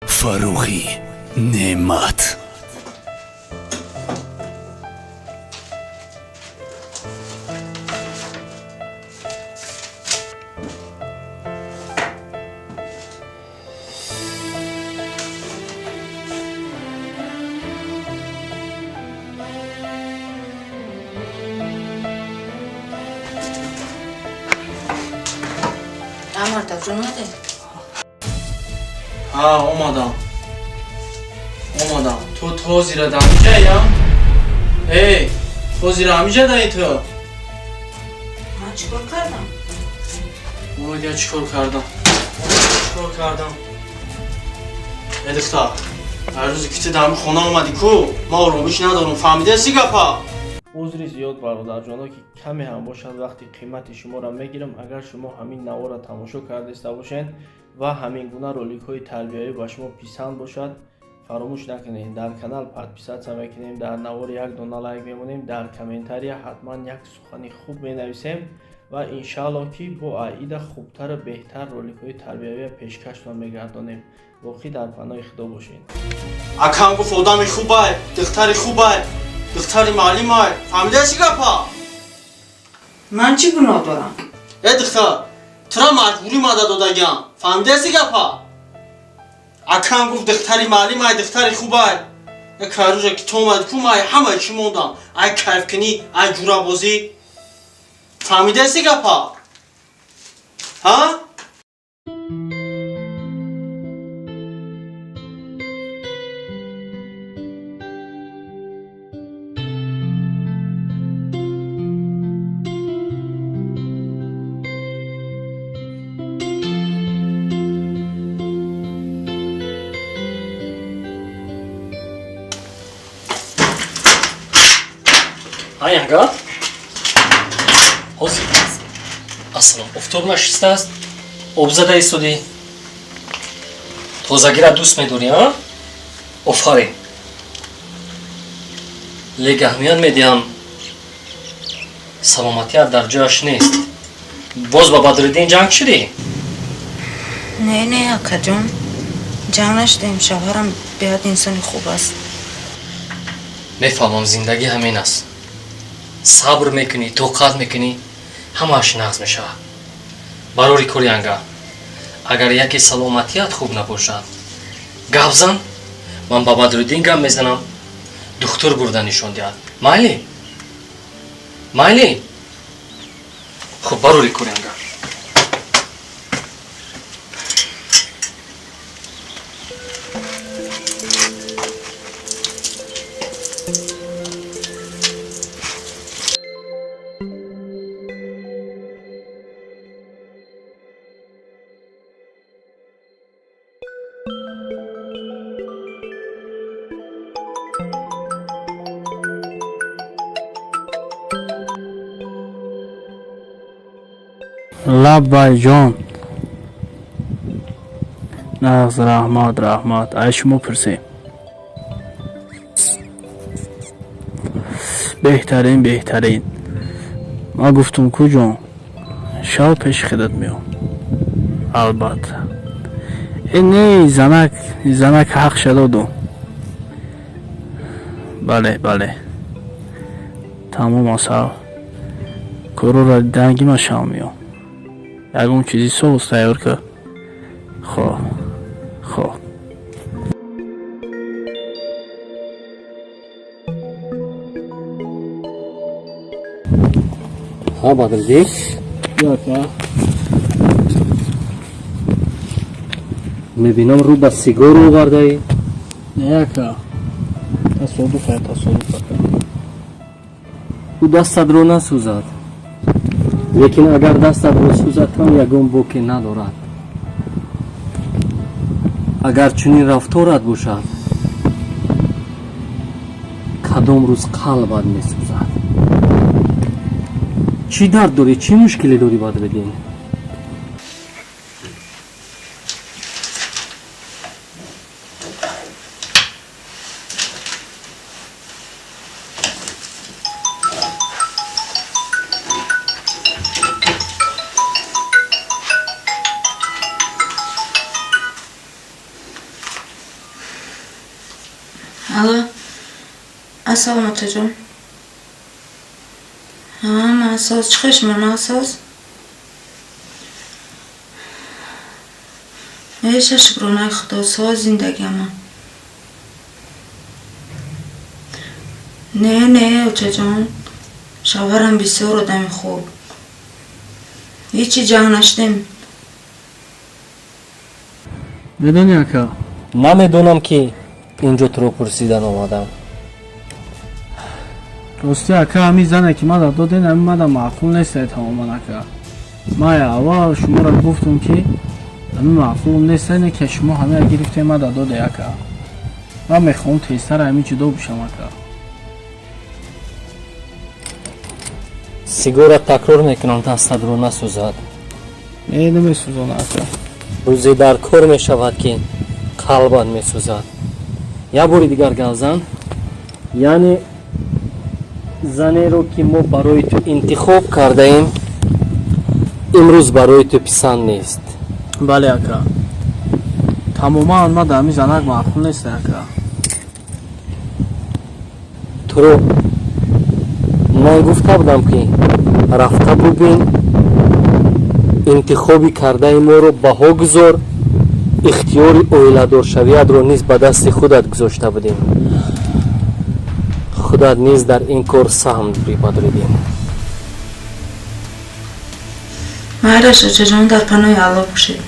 Фаррухӣ Неъмат. Амартакҷон, омадем? Ҳа, омадам, омадам. Ту тозира дамиҷаям? Эй, тозира ҳамиҷа даи ту? Ман чӣ кор кардам? Омадия, чӣ кор кардам, чӣ кор кардам? Э, духтар, ҳар рӯзе ки ту дар ҳамин хона омадӣ ку, ман оромиш надорам, фаҳмидаси гапа? Узри зиёд, бародарҷоно, ки каме ҳам бошад вақти қимати шуморо мегирам. Агар шумо ҳамин наворро тамошо кардаиста бошед ва ҳамин гуна роликҳои тарбиявӣ ба шумо писанд бошад, фаромӯш накунед, дар канал подписаться мекунем, дар навор як дона лайк мемонем, дар комментария ҳатман як сухани хуб менависем ва иншаалло, ки бо аида хубтару беҳтар роликҳои тарбиявия пешкаштон мегардонем. Боқӣ дар паноҳи Худо бошед. Акам гуфт, одами хубай, духтари хубай, духтари маълимай, фаҳмидаси гапа? Ман чӣ гуноҳ дорам? Э, духтар, тура маҷбурӣ мада додагиам, фаҳмидаси гапа? Акам гуфт, духтари маълимай, духтари хубай. Як рӯзе ки ту омадӣ ку, ман ҳамаи чӣ мондам, ай кайфкунӣ, ай ҷурабозӣ, фаҳмидаси гапа, ҳа? Аяга ҳозир. Ассалом, офтоб нашистааст, об зада истодӣ. Тозагира дӯст медорӣ, а? Офарин. Лек аҳамият медиҳам, саломатият дар ҷояш нест. Боз ба Бадриддин ҷанг шудӣ? Не, не, акаҷон, ҷанг нашудем. Шавҳарам беҳад инсони хуб аст. Мефаҳмам, зиндагӣ ҳамин аст. Сабр мекунӣ, тоқат мекунӣ, ҳамааш нағз мешавад. Барори кори анга, агар яке саломатият хуб набошад, гап зан, ман ба Бадриддин гап мезанам, духтур бурда нишон диҳад. Майли, майли. Хуб, барори кори анга. Лаббай, ҷон, нағз, раҳмат, раҳмат. Ай шумо пурсем. Беҳтарин, беҳтарин. Ман гуфтум ку, ҷон, шав пеши худат меом. Албатта. Э, не, занак, занак ҳақша додум. Бале, бале, тамом. Асал корора диданги ман шав меом, ягон чизи соус тайёр кар. Хоб, хоб. Ҳа, Бадриддин. Ака. Мебинам, рӯ ба сигор овардаӣ. Не, ака, тасодуф, тасодуф, ака. Ӯ дастатро насӯзад, лекин агар дастатро сӯзад ҳам, ягон боке надорад. Агар чунин рафторат бошад, кадом рӯз қалбат месӯзад. Чӣ дард дорӣ, чӣ мушкиле дорӣ, Бадриддин? Алло, ассалому очаҷон. Ҳама асос, чӣ хел шумо асос? Эша, шукронаи Худо, соз зиндагиама. Не, не, очаҷон, шавҳарам бисёр одами хуб. Ҳечи ҷанг нашудем. Медонӣ, ака? Намедонам, ки инҷо туро пурсидан омадам. Ростӣ, ака, ҳамин зане ки мада доден, ҳамин мада маъқул нестай тамоман, ака. Ман аввал шуморо гуфтум, ки ҳамин маъқулум нестай, не ки шумо ҳамина гирифтем, мада доде, ака. Ман мехоҳам тезтар ҳамин ҷудо бишам, ака. Сигора такрор мекунам, дастатро насӯзад. Не, намесӯзона, ака. Рӯзе дар кор мешавад, ки қалбат месӯзад. Як бори дигар гап зан. Яъне занеро, ки мо барои ту интихоб кардаем, имрӯз барои ту писанд нест. Бале, ака, тамоман мада ҳамин занак маъқул нестай, ака. Туро ман гуфта будам, ки рафта бубин, интихоби кардаи моро баҳо гузор. Ихтиёри оиладоршавиятро низ ба дасти худат гузошта будем. Худат низ дар ин кор саҳм бибадридем. Майлаш, очаҷон, дар паноҳи Аллоҳ бошед.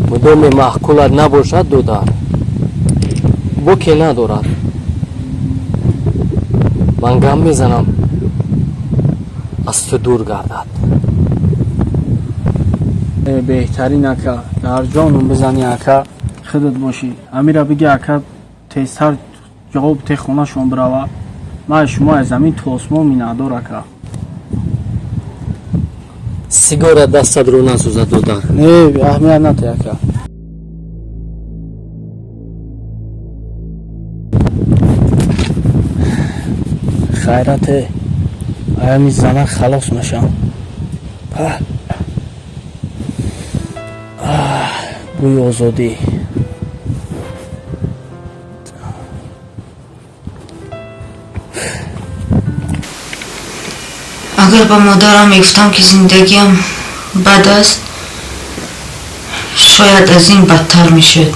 Мудоме маъқулат набошад, додар, боке надорад. Ман гам мезанам, аз ту дур гардад. Беҳтарин, ака, дар ҷонум бизанӣ, ака, худат бошӣ. Амира биги, ака, тезтар ҷавоб те, хонашон бирава. Ман шумо аз замин то осмон миннатдор, ака. Сигора дастатро насӯзад, додар. Не, аҳамият нате, ака. Хайрате, аями занак халос мешам. Бӯи озодӣ. Агар ба модарам мегуфтам, ки зиндагиам бад аст, шояд аз ин бадтар мешуд.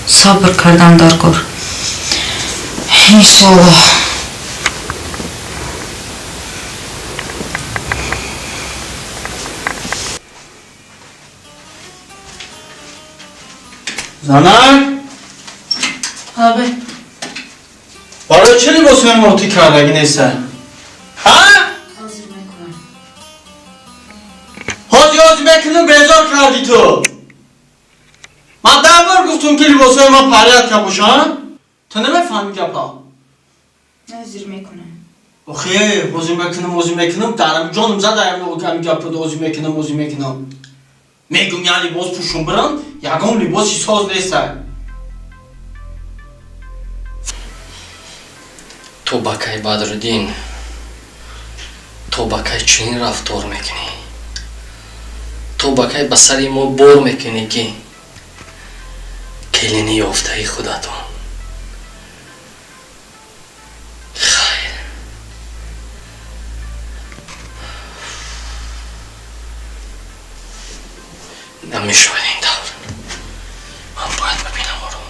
Сабр кардан дар кор, иншоаллоҳ. Занак! Абе. Барои чӣ либосҳои моро ту кардагӣ неста, ҳа? Ҳозир мекунам. Ҳозир, ҳозир мекунам, безор кардӣ ту. Ман 10 бор гуфтум, ки либосҳои ман порядка бошанд, ту намефаҳмӣ гапа. Ҳозир мекунам. Охе, ҳозир мекунам, ҳозир мекунам, дарам ҷонум зада ами гапа. Ҳозир мекунам, ҳозир мекунам. Мегум, я либос пӯшум бирам, ягон либоси соз нестай. Ту ба кай, Бадруддин, ту ба кай чунин рафтор мекунӣ? Ту ба кай ба сари мо бор мекунӣ, ки келини ёфтаи худатон? Хайр, намешавад ин тавр. Ман бояд бибинам ӯро.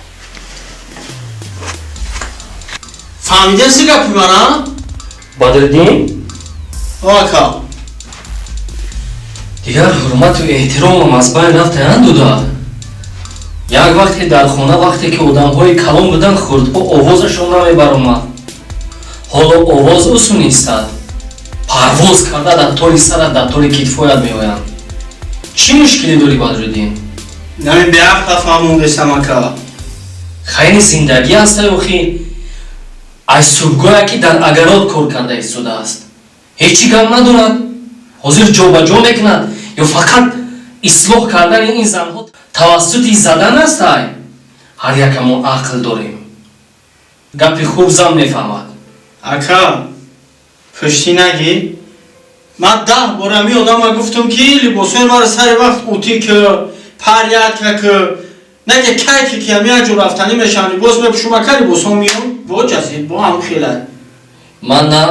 Фаҳмидаси гапи мана? Бадриддин? О, ака. Дигар ҳурмату эҳтиромам аз байн рафтаянд, дудад. Як вақте дар хона, вақте ки одамҳои калон буданд, хурдҳо овозашон намебаромад. Ҳоло овоз усун истад, парвоз карда дар тори сарат, дар тори китфоят меоянд. Чӣ мушкиле дорӣ, Бадриддин? Нами беақла фаҳмондесам, ака. Хайни зиндагӣ ҳастай охи. Аз субҳгоҳе ки дар агарот кор карда истодааст, ҳеҷ чӣ гап надорад. Ҳозир ҷобаҷо мекунад. Ё фақат ислоҳ кардани ин занҳо тавассути задан аст? Ай, ҳар якамо ақл дорем, гапи хуб зан мефаҳмад. Ака, пуштӣ нагӣ, ман 10 бор ами одама гуфтам, ки либосҳои маро сари вақт утӣ ки, парядка ки, наге кайки ки ами як ҷо рафтанӣ мешавам, либос мепӯшум, ака, либосҳо миён бо ҷазид, бо ҳам хелай. Ман на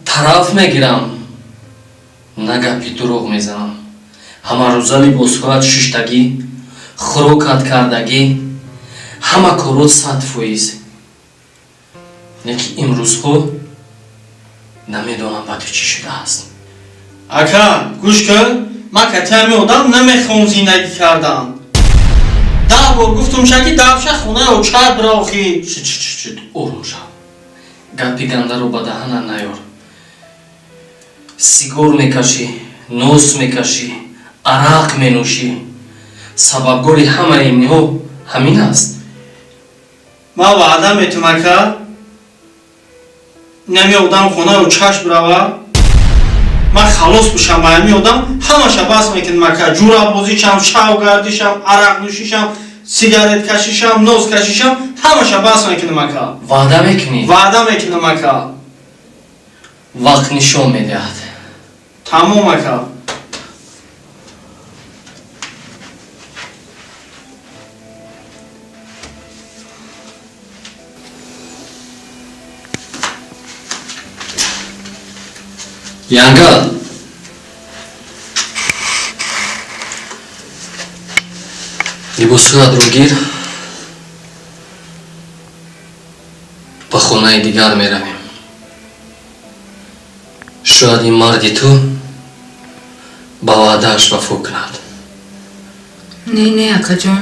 тараф мегирам, на гапи дурӯғ мезанам. Ҳамарӯза либосҳоят шуштагӣ, хӯрокат кардагӣ, ҳама корот 100%. Лекин имрӯзҳо намедонам, ба ту чӣ шудааст. Ака, гӯш кун, ман кати ҳами одам намехоҳам зиндагӣ кардан. 10 бор гуфтум шаки давша хонаи оча бира охи. Шуд, ором шав, гапи гандаро ба даҳана наёр. Сигор мекашӣ, нос мекашӣ, арақ менӯшӣ. Сабабгори ҳамаи инҳо ҳамин аст. Ман ваъда метум, ака, инами одам хонаи очаш бирава, ман халос бишам ба ҳами одам, ҳамаша бас мекунам, ака. Ҷурабозишам, шавгардишам, арақнӯшишам, сигарет кашишам, ноз кашишам, ҳамаша бас мекунам, ака. Ваъда мекунӣ? Ваъда мекунам, ака. Вақт нишон медиҳад. Тамом, ака. Янга, либосҳоятро гир, ба хонаи дигар меравем. Шояд ин марди ту ба ваъдааш вафо кунад. Не, не, акаҷон,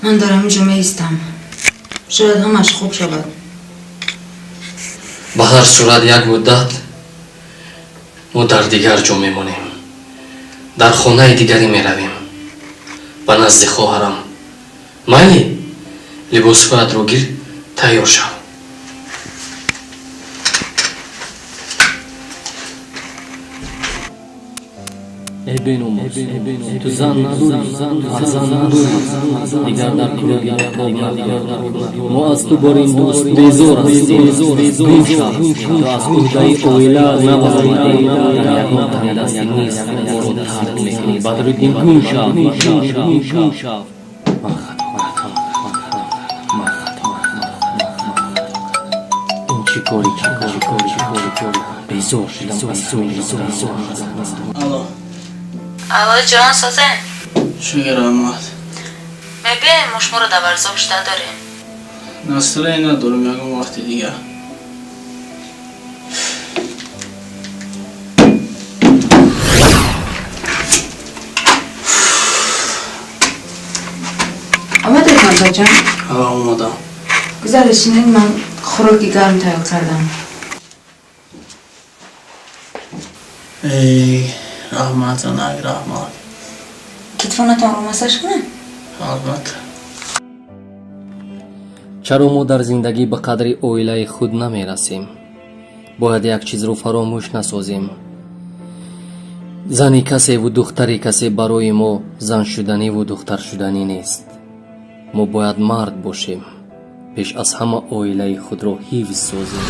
ман дар ҳамин ҷо меистам, шояд ҳамаш хуб шавад. Ба ҳар сурат, як муддат мо дар дигар ҷо мемонем, дар хонаи дигарӣ меравем, ба назди хоҳарам. Майли, либосҳоятро гир, тайёр шав. Эй беномус, ту зан надорӣ, фарзанд надорӣ, дигар дар кӯраги тоб надор. Мо аз ту бор ин дӯст безор ҳастем. Гум шав, ту аз ӯҳдаи оила набаромадӣ, дар ягон тангдастӣ нест, моро тарк мекунӣ. Бадриддин, гум шав, гум шав. Ман хато кардам, ман хато, ин чӣ кори кардам? Безор шудам аз ҳамин. Алло. Алло, ҷон, созен? Шукр, раҳмат. Мебием, мо шуморо дар варзоб шуда дорем. Настроение надорам, ягон вақти дигар. Омадед, мардоҷон? Ҳа, омадам. Гузаришинед, ман хӯроки гарм тайёр кардам. Эй, раҳмат, занак, раҳмат. Китфонатонро массаж кунам? Албатта. Чаро мо дар зиндагӣ ба қадри оилаи худ намерасем? Бояд як чизро фаромӯш насозем: зани касеву духтари касе барои мо заншуданиву духтаршуданӣ нест. Мо бояд мард бошем, пеш аз ҳама оилаи худро ҳифз созем.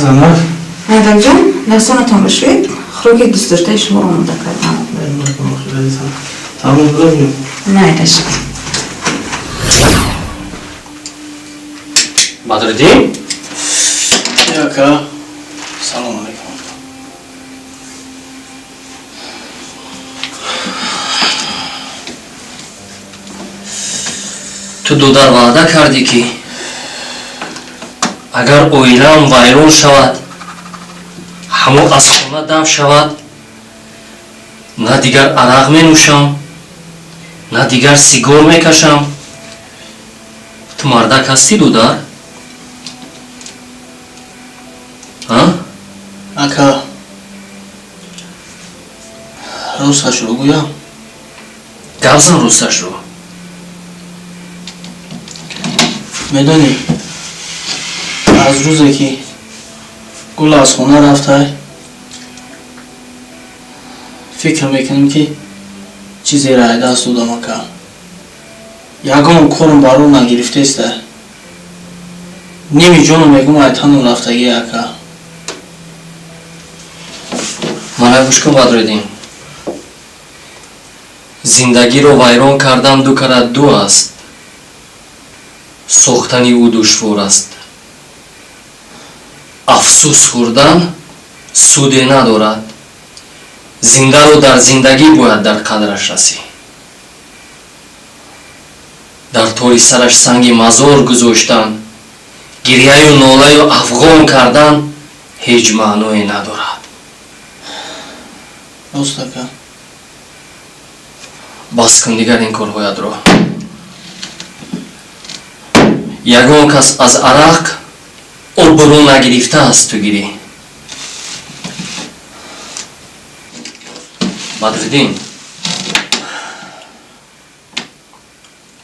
Занак. Мардакҷон, дастонатонро шӯед, хӯроки дӯстдоштаи шуморо омода кардам. Тамом, бирем. Майдаш. Бадриддин. Ака, салом алейкум. Ту додар ваъда кардӣ, ки агар оилаам вайрон шавад, ҳамо аз хона дам шавад, на дигар арақ менӯшам, на дигар сигор мекашам. Ту мардак ҳастӣ, додар? А? Ака, росташро гӯям? Гап зан росташро. Медонӣ, аз рӯзе ки Гул аз хона рафтай. Фикр мекунем ки чизеро ай даст додам ака. Ягон корм бар ӯ нагирифтеста. Ними ҷону мегум ай танум рафтагӣ ака. Мана гӯш кун, Бадриддин. Зиндагиро вайрон кардан ду карат ду аст. Сохтани ӯ душвор аст. Афсӯс хӯрдан суде надорад. Зиндаро дар зиндагӣ бояд дар қадраш расӣ. Дар тори сараш санги мазор гузоштан, гирьяю нолаю афғон кардан ҳеҷ маъное надорад. Рост ака. Бас кун дигар ин корҳоятро. Ягон кас аз арақ обрӯ нагирифтааст, ту гирӣ. Бадриддин,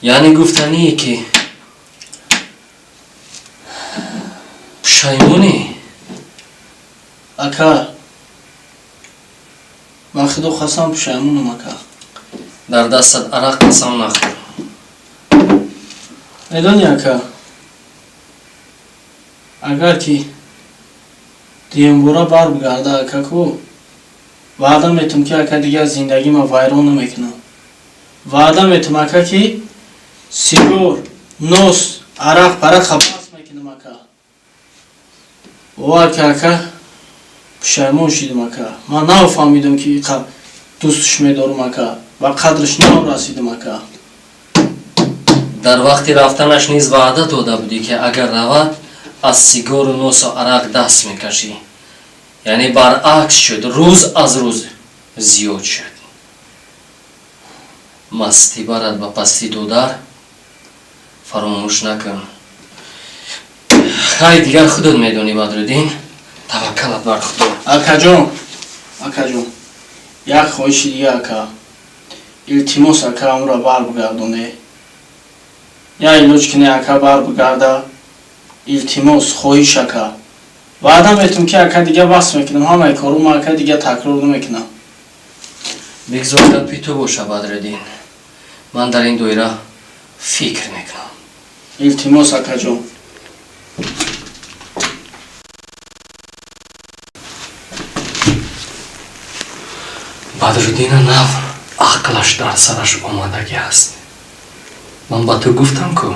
яъне гуфтание ки пушаймонӣ? Ака, ба худо қасам пушаймонам ака. Дар дастат арақ қасам нахӯр. Медонӣ ака, агар ки дуюмбора барбигарда ака ку, ваъда метум ки ака дигар зиндагима вайрон намекунам. Ваъда метум ака ки сигор, нос, арақ парақа бас мекунам ака. Бовар ки ака, пушаймон шидам ака. Ман нафаҳмидам ки иқа дӯстш медорам ака, ба қадрш нарасидам ака. Дар вақти рафтанаш низ ваъда дода будӣ ки агар равад аз сигору носу арақ даст мекашӣ. Яъне баръакс шуд, рӯз аз рӯз зиёд шуд. Мастӣ барад ба пастӣ додар, фаромӯш накун. Хай дигар худат медонӣ, Бадриддин, таваккалат бар Худо. Акаҷон, акаҷон, як хоҳиши дига ака. Илтимос ака, амро барбигардоне. Я илоҷ кине ака барбигарда. Илтимос, хоҳиш ака. Ваъда метум ки ака дига бас мекунам, ҳамаи корума ака дига такрор намекунам. Бигзор гапи ту боша, Бадриддин. Ман дар ин доира фикр мекунам. Илтимос акаҷон. Бадриддина нав ақлаш дар сараш омадагӣ аст. Ман ба ту гуфтам ку,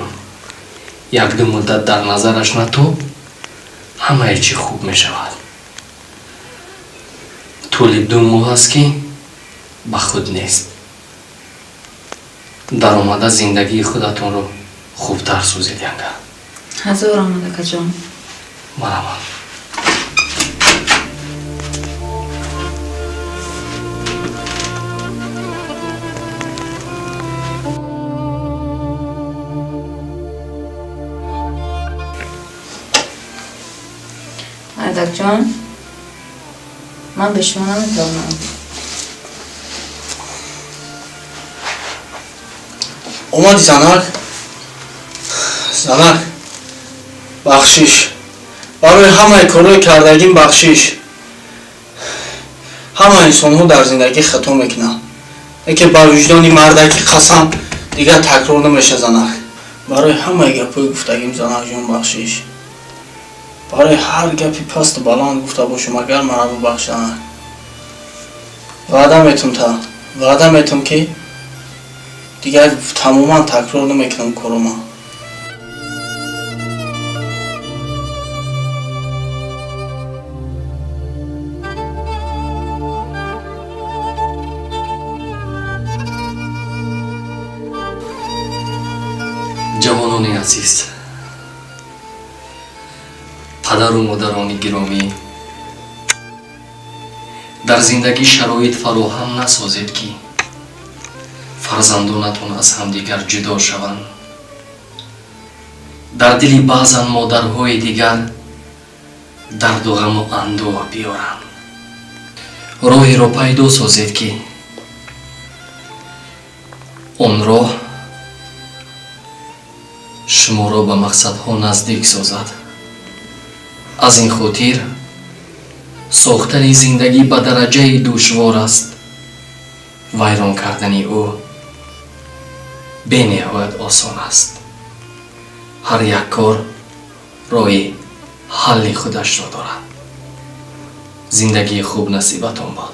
якду муддат дар назараш натоб, ҳамае чӣ хуб мешавад. Тӯли 2 моҳ аст ки ба худ нест. Даромада зиндагии худатонро хубтар созед янга. Ҳазор омад акаҷон. Марамад. Мардакҷон, ман бе шумо наметавонам. Омади занак? Занак, бахшиш. Барои ҳамаи корҳои кардагим бахшиш. Ҳама инсонҳо дар зиндагӣ хато мекунанд. Лекин ба виҷдони мардакӣ қасам дигар такрор намеша занак. Барои ҳамаи гапҳои гуфтагим занакҷон бахшиш. Барои ҳар гапи пасту баланд гуфта бошам, агар мана бубахш занак. Ваъда метум та, ваъда метум ки дигар тамоман такрор намекунам корома. Ҷавонони азиз, падару модарони гиромӣ, дар зиндагӣ шароит фароҳам насозед ки фарзандонатон аз ҳамдигар ҷудо шаванд. Дар дили баъзан модарҳои дигар дарду ғаму андӯҳ биёранд. Роҳеро пайдо созед ки он роҳ шуморо ба мақсадҳо наздик созад. Аз ин хотир Сохтани зиндагӣ ба дараҷаи душвор аст, вайрон кардани ӯ бениҳоят осон аст. Ҳар як кор роҳи ҳалли худашро дорад. Зиндагии хуб насибатон бод.